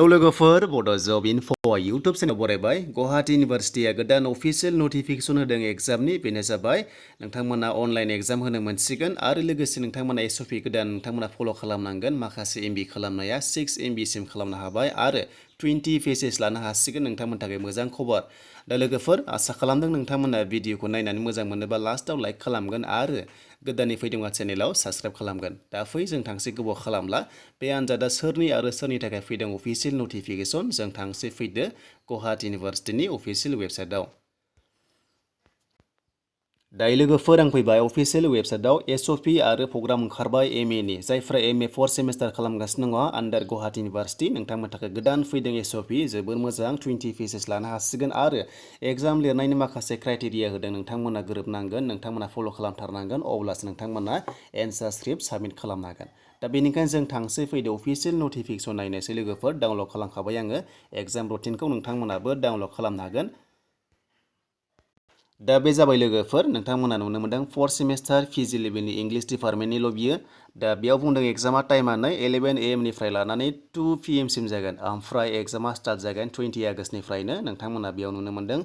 लोगोफोर बड' जब enough' YouTube channel बरायबाय Guwahati इउनिभार्सिटिया गोदान अफिसियेल नटिफिकेसन होदों एग्जामनि बेनो जाबाय नोंथांमोना अनलाइन एग्जाम होनो मोनसिगोन आरो लोगोसे नोंथांमोना SOP गोदान नोंथांमोना फल' खालामनांगोन माखासे MB खालामनाया 6 MB सिम खालामनो हाबाय आरो 20 पेजेस लानो हासिगोन नोंथांमोननि थाखाय मोजां खबर दा लोगोफोर आसा खालामदों नोंथांमोना भिडिअखौ नायनानै मोजां मोनोबा लास्टआव लाइक खालामगोन आरो गोदानै फैदोंबा चेनेलाव साबस्क्राइब खालामगोन दा फै जों थांसै गोबाव खालामला बे आनजादा सोरनि आरो सोरनि थाखाय फैदों अफिसियेल नटिफिकेसन जों थांसै फैदो गुवाहाटी इउनिभार्सिटिनि अफिसियेल वेबसाइटआव दायो लोगोफोर आं फैबाय अफिसियेल वेबसाइटआव SOP आरो प्रग्राम ओंखारबाय MA नि जायफ्रा MA 4 सेमिस्टार खालामगासिनो दङ आन्डार गुवाहाटी इउनिभार्सिटि नोंथांमोननि थाखाय गोदान फैदों SOP जोबोर मोजां 20 पेजेस लानो हासिगोन आरो एग्जाम लिरनायनि माखासे क्राइटेरिया होदों नोंथांमोना गोरोबनांगोन नोंथांमोना फल' खालामथारनांगोन अब्लासो नोंथांमोना एन्सार स्क्रिप्ट साबमिट खालामनो हागोन दा बेनिखायनो जों थांसै फैदो अफिसियेल नटिफिकेसन नायनोसै लोगोफोर डाउनलड खालामखाबाय आङो एग्जाम रुटिनखौ नोंथांमोनाबो डाउनलड खालामनो हागोन दा बे जाबाय लोगोफोर नोंथांमोना नुनो मोनदों 4 सेमिस्टार PG लेभेलनि इंलिश डिपार्टमेन्टनिल' बियो दा बेयाव बुंदों एग्जामा टाइमानो 11 AM निफ्राय लानानै 2 PM सिम जागोन ओमफ्राय एग्जामा स्टार्ट जागोन 20 आगष्टनिफ्रायनो नोंथांमोना बेयाव नुनो मोनदों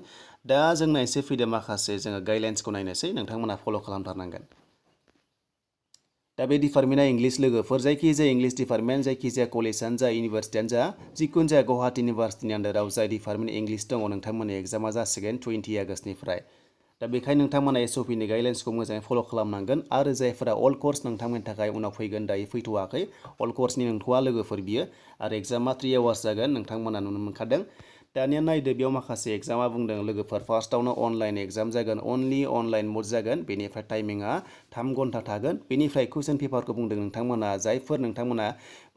दा जोंना एसे फैदो माखासे जोङो गाइडलाइन्सखौ नायनोसै नोंथांमोना फल' खालामथारनांगोन दा बे डिपार्टमेन्टआ इंलिश लोगोफोर जायखिजाया इंलिश डिपार्टमेन्ट जायखिजाया कलेजानो जा इउनिभार्सिटियानो जा जिखुनु जाया गुवाहाटी इउनिभार्सिटिनि आन्डाराव जाय डिपार्टमेन्ट इंलिश दङ नोंथांमोननि एग्जामा जासिगोन 20 आगष्टनिफ्राय दा बेखायनो नोंथांमोना SOP नि गाइडलाइन्सखौ मोजाङै फल' खालामनांगोन आरो जायफोरा अल कोर्स नोंथांमोननि थाखाय उनाव फैगोन दायो फैथ'वाखै अल कोर्सनि नंथ'आ लोगोफोर बियो आरो एग्जामा 3 आवार्स जागोन नोंथांमोना नुनो मोनखादों दानिया नायदो बेयाव माखासे एग्जामा बुंदों लोगोफोर फार्स्टआवनो अनलाइन एग्जाम जागोन अनलि अनलाइन मड जागोन बेनिफ्राय टाइमिंआ 3 घन्टा थागोन बेनिफ्राय कुइसन पेपारखौ बुंदों नोंथांमोना जायफोर नोंथांमोना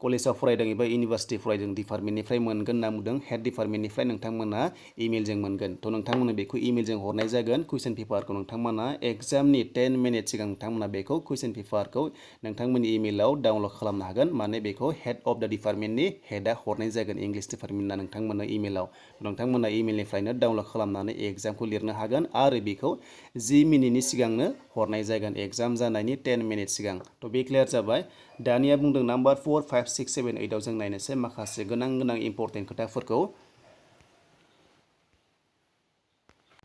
कलेजाव फरायदों एबा इउनिभार्सिटि फरायदों डिपार्टमेन्टनिफ्राय मोनगोन होनना बुंदों हेड डिपार्टमेन्टनिफ्राय नोंथांमोना इमेलजों मोनगोन थ' नोंथांमोना बेखौ इमेलजों हरनाय जागोन कुइसन पेपारखौ नोंथांमोना एग्जामनि 10 मिनिट सिगां नोंथांमोना बेखौ कुइसन पेपारखौ नोंथांमोननि इमेलाव डाउनलड खालामनो हागोन माने बेखौ हेड अफ द डिपार्टमेन्टनि हेडआ हरनाय जागोन इंलिश डिपार्टमेन्टना नोंथांमोननो इमेलाव नोंथांमोना इमेलनिफ्रायनो डाउनलड खालामनानै एग्जामखौ लिरनो हागोन आरो बेखौ 10 मिनिटनि सिगांनो हरनाय जागोन एग्जाम जानायनि 10 मिनिट सिगां थ' बे क्लियार जाबाय दानिया बुंदों नाम्बार 4 5 6 7 8 आव जों नायनोसै माखासे गोनां इम्पर्टेन्ट खोथाफोरखौ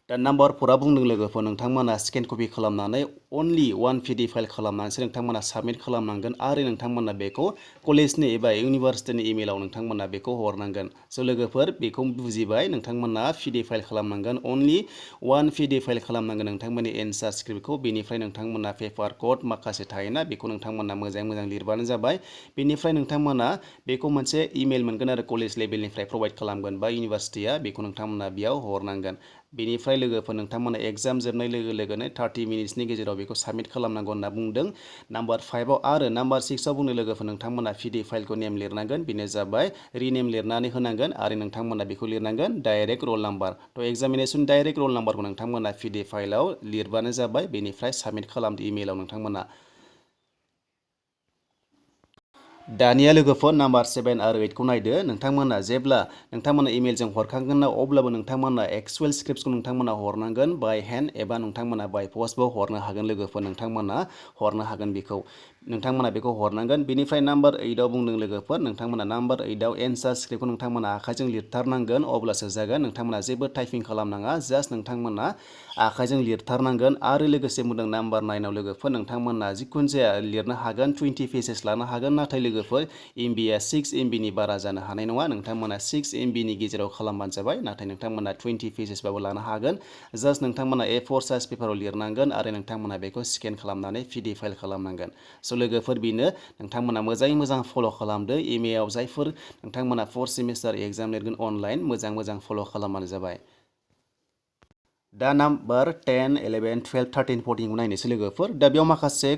दा नाम्बार 4आ बुंदों लोगोफोर नोंथांमोना स्केन कपि खालामनानै अनलि 1 PD फाइल खालामनानैसो नोंथांमोना साबमिट खालामनांगोन आरो नोंथांमोना बेखौ कलेजनि एबा इउनिभार्सिटिनि इमेलाव नोंथांमोना बेखौ हरनांगोन स' लोगोफोर बेखौ बुजिबाय नोंथांमोना PD फाइल खालामनांगोन अनलि 1 PD फाइल खालामनांगोन नोंथांमोननि एन्सार स्क्रिप्टखौ बेनिफ्राय नोंथांमोना पेपार कड माखासे थायोना बेखौ नोंथांमोना मोजां लिरबानो जाबाय बेनिफ्राय नोंथांमोना बेखौ मोनसे इमेल मोनगोन आरो कलेज लेभेलनिफ्राय प्रोवाइड खालामगोन बा इउनिभार्सिटिया बेखौ नोंथांमोना बेयाव हरनांगोन बेनिफ्राय लोगोफोर नोंथांमोना एग्जाम जोबनाय लोगो लोगोनो 30 मिनिट्सनि गेजेराव बेखौ साबमिट खालामनांगौ होनना बुंदों नाम्बार 5आव आरो नाम्बार 6आव बुंनो लोगोफोर नोंथांमोना PD फाइलखौ नेम लिरनांगोन बेनो जाबाय रिनेम लिरनानै होनांगोन आरो नोंथांमोना बेखौ लिरनांगोन डाइरेक्ट रल नाम्बार थ' एग्जामिनेसन डाइरेक्ट रल नाम्बारखौ नोंथांमोना PD फाइलाव लिरबानो जाबाय बेनिफ्राय साबमिट खालामदो इमेलाव नोंथांमोना दानिया लोगोफोर नाम्बार 7 आरो 8 खौ नायदो नोंथांमोना जेब्ला नोंथांमोना इमेलजों हरखांगोन ना अब्लाबो नोंथांमोना एक्सुवेल स्क्रिप्टखौ नोंथांमोना हरनांगोन बाय हेन्ड एबा नोंथांमोना बाय पस्टबो हरनो हागोन लोगोफोर नोंथांमोना हरनो हागोन बेखौ नोंथांमोना बेखौ हरनांगोन बेनिफ्राय नाम्बार 8आव बुंदों लोगोफोर नोंथांमोना नाम्बार 8आव एन्सार स्क्रिप्टखौ नोंथांमोना आखाइजों लिरथारनांगोन अब्लासो जागोन नोंथांमोना जेबो टाइपिं खालामनाङा जास्ट नोंथांमोना आखाइजों लिरथारनांगोन आरो लोगोसे बुंदों नाम्बार 9आव लोगोफोर नोंथांमोना जिखुनु जाया लिरनो हागोन 20 पेजेस लानो हागोन नाथाय लोगोफोर MBआ 6 MBनि बारा जानो हानाय नङा नोंथांमोना 6 MBनि गेजेराव खालामबानो जाबाय नाथाय नोंथांमोना 20 पेजेसबाबो लानो हागोन जास्ट नोंथांमोना A4 साइज पेपाराव लिरनांगोन आरो नोंथांमोना बेखौ स्केन खालामनानै PD फाइल खालामनांगोन स' लोगोफोर बेनो नोंथांमोना मोजां फल' खालामदो MAआव जायफोर नोंथांमोना 4 सेमिस्टार एग्जाम लिरगोन अनलाइन मोजां फल' खालामबानो जाबाय दा नाम्बार 10, 11, 12, 13, 14 खौ नायनोसै लोगोफोर दा बेयाव माखासे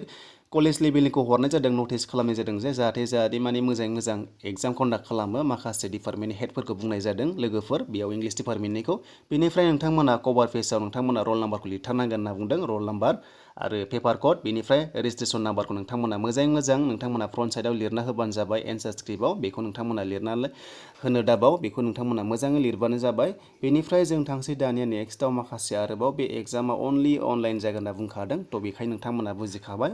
कलेज लेभेलनिखौ हरनाय जादों नटिस खालामनाय जादों जे जाहाथे माने मोजां एग्जाम कन्डाक्ट खालामो माखासे डिपार्टमेन्टनि हेडफोरखौ बुंनाय जादों लोगोफोर बेयाव इंलिश डिपार्टमेन्टनिखौ बेनिफ्राय नोंथांमोना कभार पेजआव नोंथांमोना रल नाम्बारखौ लिरथारनांगोन होनना बुंदों रल नाम्बार आरो पेपार कड बेनिफ्राय रेजिस्ट्रेसन नाम्बारखौ नोंथांमोना मोजां नोंथांमोना फ्रन्ट साइडआव लिरना होबानो जाबाय एन्सार स्क्रिप्टआव बेखौ नोंथांमोना लिरनानै होनो दाबाव बेखौ नोंथांमोना मोजाङै लिरबानो जाबाय बेनिफ्राय जों थांसै दानिया नेक्स्टआव माखासे आरोबाव बे एग्जामा अनलि अनलाइन जागोन होनना बुंखादों थ' बेखायनो नोंथांमोना बुजिखाबाय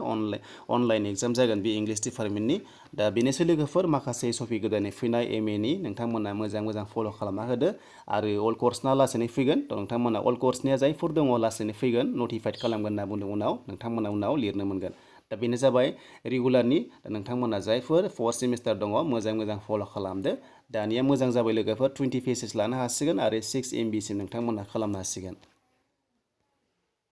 अनलाइन एग्जाम जागोन बे इंलिश डिपार्टमेन्टनि दा बेनोसै लोगोफोर माखासे SOP गोदानै फैनाय MA नि नोंथांमोना मोजां फल' खालामना होदो आरो अल कर्सना लासैनो फैगोन थ' नोंथांमोना अल कर्सनिया जायफोर दङ लासैनो फैगोन नटिफाइड खालामगोन होनना बुंदों उनाव नोंथांमोना उनाव लिरनो मोनगोन दा बेनो जाबाय रेगुलारनि नोंथांमोना जायफोर 4th सेमिस्टार दङ मोजां फल' खालामदो दानिया मोजां जाबाय लोगोफोर 20 पेजेस लानो हासिगोन आरो 6 MB सिम नोंथांमोना खालामनो हासिगोन